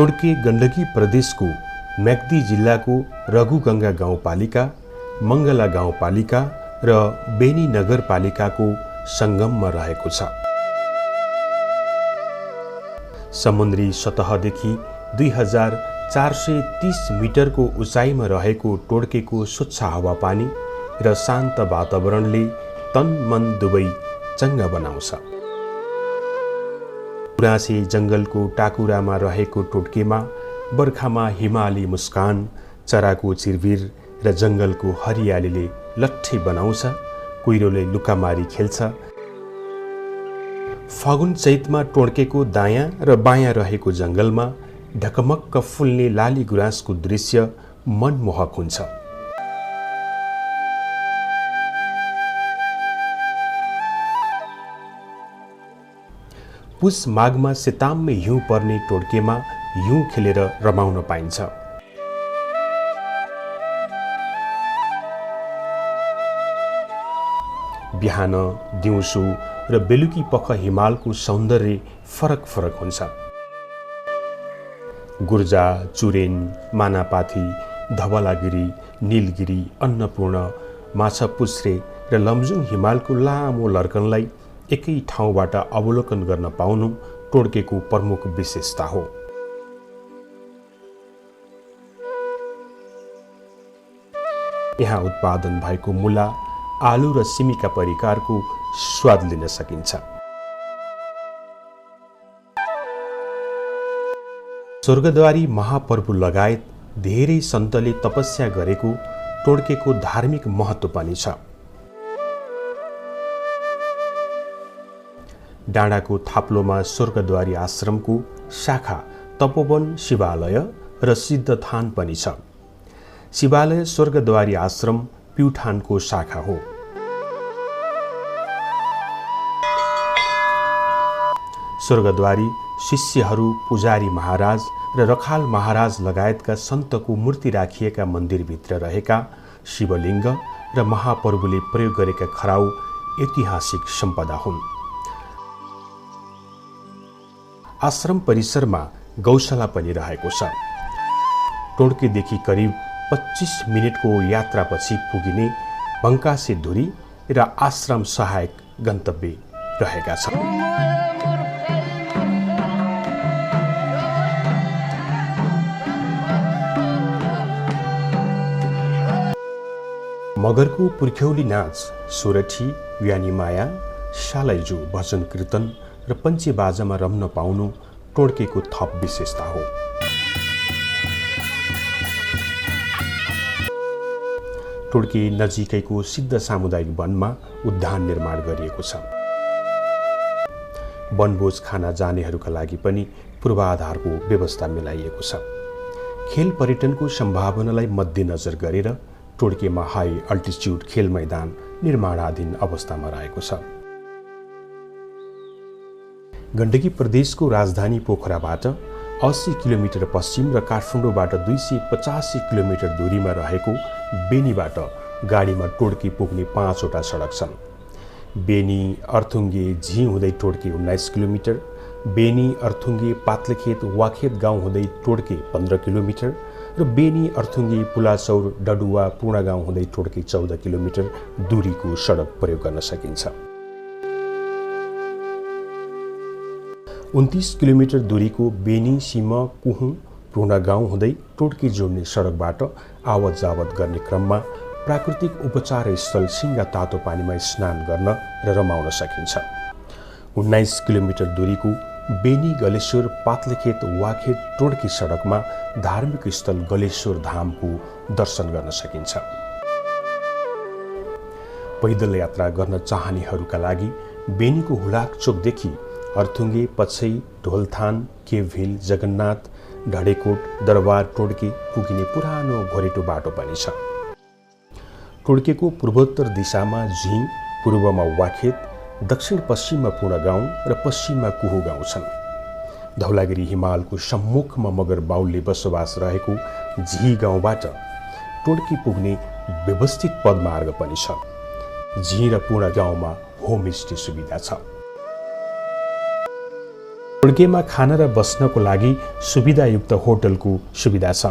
टोड्के गण्डकी प्रदेशको म्याग्दी जिल्लाको रघुगङ्गा गाउँपालिका, मङ्गला गाउँपालिका र बेनी नगरपालिकाको सङ्गममा रहेको छ। समुद्री सतहदेखि 2430 मिटरको उचाइमा रहेको टोड्केको स्वच्छ हावापानी र शान्त वातावरणले तन मन दुवै चङ्गा बनाउँछ। गुराँसे जङ्गलको टाकुरामा रहेको टोड्केमा बर्खामा हिमाली मुस्कान, चराको चिरबिर र जङ्गलको हरियालीले लट्ठी बनाउँछ। कुहिरोले लुकामारी खेल्छ। फागुन चैतमा टोड्केको दायाँ र बायाँ रहेको जङ्गलमा ढकमक्क फुल्ने लाली गुराँसको दृश्य मनमोहक हुन्छ। पुस माघमा सेताममै हिउँ पर्ने टोड्केमा हिउँ खेलेर रमाउन पाइन्छ। बिहान, दिउँसो र बेलुकी पख हिमालको सौन्दर्य फरक फरक हुन्छ। गुर्जा, चुरेन, मानापाथी, धवलागिरी, नीलगिरी, अन्नपूर्ण, माछापुच्छ्रे र लमजुङ हिमालको लामो लर्कनलाई एकै ठाउँबाट अवलोकन गर्न पाउनु टोड्केको प्रमुख विशेषता हो। यहाँ उत्पादन भएको मुला, आलु र सिमीका परिकारको स्वाद लिन सकिन्छ। स्वर्गद्वारी महाप्रभु लगायत धेरै सन्तले तपस्या गरेको टोड्केको धार्मिक महत्त्व पनि छ। डाँडाको थाप्लोमा स्वर्गद्वारी आश्रमको शाखा तपोवन शिवालय र सिद्धथान पनि छ। शिवालय स्वर्गद्वारी आश्रम प्युठानको शाखा हो। स्वर्गद्वारी शिष्यहरू, पुजारी महाराज र रखाल महाराज लगायतका सन्तको मूर्ति राखिएका मन्दिरभित्र रहेका शिवलिङ्ग र महाप्रभुले प्रयोग गरेका खराउ ऐतिहासिक सम्पदा हुन्। आश्रम परिसरमा गौशाला पनि रहेको छ। टोड्केदेखि करिब 25 मिनटको यात्रापछि पुगिने भङ्कासे धुरी र आश्रम सहायक गन्तव्य रहेका छन्। मगरको पुर्ख्यौली नाच, सोरठी, व्यानीमाया, सालैजु, भजन कीर्तन र पञ्चे बाजामा रम्न पाउनु टोड्केको थप विशेषता हो। टोड्के नजिकैको सिद्ध सामुदायिक वनमा उद्यान निर्माण गरिएको छ। वनभोज खाना जानेहरूका लागि पनि पूर्वाधारको व्यवस्था मिलाइएको छ। खेल पर्यटनको सम्भावनालाई मध्यनजर गरेर टोड्केमा हाई अल्टिच्युड खेल मैदान निर्माणाधीन अवस्थामा रहेको छ। गण्डकी प्रदेशको राजधानी पोखराबाट 80 किलोमिटर पश्चिम र काठमाडौँबाट 285 किलोमिटर दूरीमा रहेको बेनीबाट गाडीमा टोड्के पुग्ने 5 वटा सडक छन्। बेनी, अर्थुङ्गे, झी हुँदै टोड्के 19 किलोमिटर, बेनी, अर्थुङ्गे, पात्लेखेत, वाखेत गाउँ हुँदै टोड्के 15 किलोमिटर र बेनी, अर्थुङ्गे, पुलाचौर, डडुवा, पूर्णा गाउँ हुँदै टोड्के 14 किलोमिटर दूरीको सडक प्रयोग गर्न सकिन्छ। 29 किलोमिटर दूरीको बेनी, सीमा, कुहु, पूर्णा गाउँ हुँदै टोड्के जोड्ने सडकबाट आवत जावत गर्ने क्रममा प्राकृतिक उपचार स्थल सिङ्गा तातो पानीमा स्नान गर्न र रमाउन सकिन्छ। 19 किलोमिटर दूरीको बेनी, गलेश्वर, पात्लेखेत, वाखेत, टोड्के सडकमा धार्मिक स्थल गलेश्वर धामको दर्शन गर्न सकिन्छ। पैदल यात्रा गर्न चाहनेहरूका लागि बेनीको हुलाक चोकदेखि अर्थुङ्गे, पछै, ढोलथान, केभिल, जगन्नाथ, ढडेकोट, दरबार टोड्के पुगिने पुरानो घोरेटो बाटो पनि छ। टोड्केको पूर्वोत्तर दिशामा झी, पूर्वमा वाखेत, दक्षिण पश्चिममा पूर्णा गाउँ र पश्चिममा कुहु गाउँ छन्। धौलागिरी हिमालको सम्मुखमा मगर बाहुल्य बसोबास रहेको झी गाउँबाट टोड्के पुग्ने व्यवस्थित पदमार्ग पनि छ। झी र पूर्णा गाउँमा होमस्टे सुविधा छ। टोड्केमा खान र बस्नको लागि सुविधायुक्त होटलको सुविधा छ।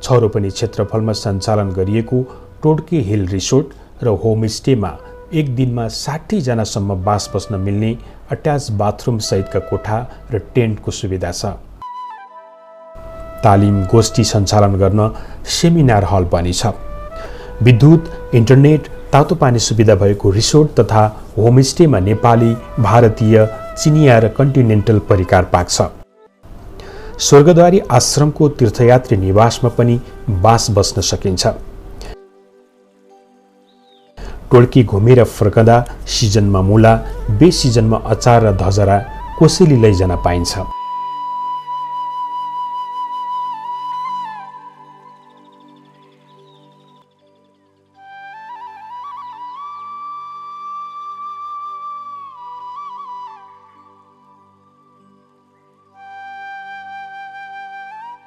6 रोपनी क्षेत्रफलमा सञ्चालन गरिएको टोड्के हिल रिसोर्ट र होमस्टेमा एक दिनमा 60 जनासम्म बास बस्न मिल्ने अट्याच बाथरुम सहितका कोठा र टेन्टको सुविधा छ। तालिम गोष्ठी सञ्चालन गर्न सेमिनार हल पनि छ। विद्युत, इन्टरनेट, तातो पानी सुविधा भएको रिसोर्ट तथा होमस्टेमा नेपाली, भारतीय, चिनिया र कन्टिनेन्टल परिकार पाक्छ। स्वर्गद्वारी आश्रमको तीर्थयात्री निवासमा पनि बास बस्न सकिन्छ। टोड्के घुमेर फर्कँदा सिजनमा मुला, बेसिजनमा अचार र धजरा कोसेली लैजान पाइन्छ।